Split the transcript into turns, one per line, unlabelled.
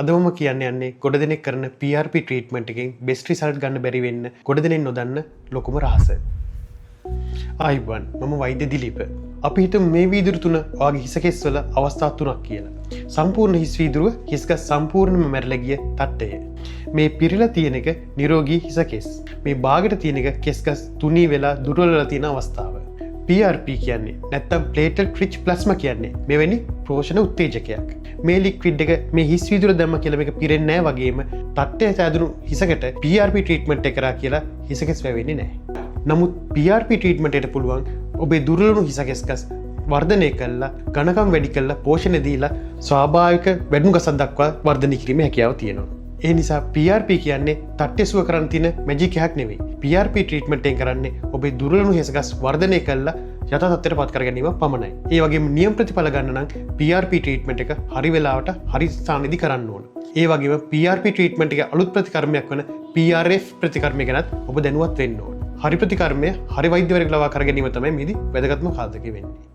අද මම කියන්න යන්නේ ගොඩ දෙනෙක් කරන PRP treatment එකෙන් බෙස්ට් රිසල්ට් ගන්න බැරි වෙන්න ගොඩ දෙනෙක් නොදන්න ලොකුම රහස. ආයුබෝවන්, මම වෛද්‍ය දිලීප. අපි හිතමු මේ වීදුරු තුන ඔයාගේ හිසකෙස් වල අවස්ථා තුනක් කියලා. සම්පූර්ණ හිස් වීදුරුව හිස්ගස් සම්පූර්ණයෙන්ම මැරිලා ගිය තට්ටය. මේ පිරීලා තියෙන එක නිරෝගී හිසකෙස්. මේ බාගෙට තියෙන එක කෙස්ගස් තුනී වෙලා දුර්වල වෙලා තියෙන අවස්ථාව. PRP කියන්නේ, නැත්තම් ප්ලේට්ලට් රිච් ප්ලාස්මා කියන්නේ මෙවැනි පෝෂණ උත්තේජකයක්. මේ ලික්විඩ් එක මේ හිස් වීදුර දැම්ම කියලා මේක පිරෙන්නේ නැහැ. වගේම තට්ටය සෑදුණු හිසකට PRP treatment එක කරා කියලා හිසකෙස් වැවෙන්නේ නැහැ. නමුත් PRP treatment එකට පුළුවන් ඔබේ දුර්වල වුණු හිසකෙස් ගස් වර්ධනය කළා, ඝනකම් වැඩි කරලා, පෝෂණ දීලා ස්වාභාවික වැඩුණු ගසක් දක්වා වර්ධනය කිරීමේ හැකියාව තියෙනවා. ඒ නිසා PRP කියන්නේ තට්ටේ සුව කරන්න තියෙන මැජික් එකක් නෙවෙයි. PRP treatment එකෙන් කරන්නේ ඔබේ දුර්වල වුණු හිසගස් වර්ධනය කළා යථා තත්ත්වයට පත් කර ගැනීම පමණයි. ඒ වගේම නියම ප්‍රතිඵල ගන්න නම් PRP treatment එක හරි වෙලාවට හරි ස්ථානෙදි කරන්න ඕන. ඒ වගේම PRP treatment එකේ අලුත් ප්‍රතිකර්මයක් වන PRF ප්‍රතිකර්මය ගැනත් ඔබ දැනුවත් වෙන්න ඕන. හරි ප්‍රතිකර්මය හරි වෛද්‍යවරයෙකු ලවා කර ගැනීම තමයි මෙහිදී වැදගත්ම සාධකය වෙන්නේ.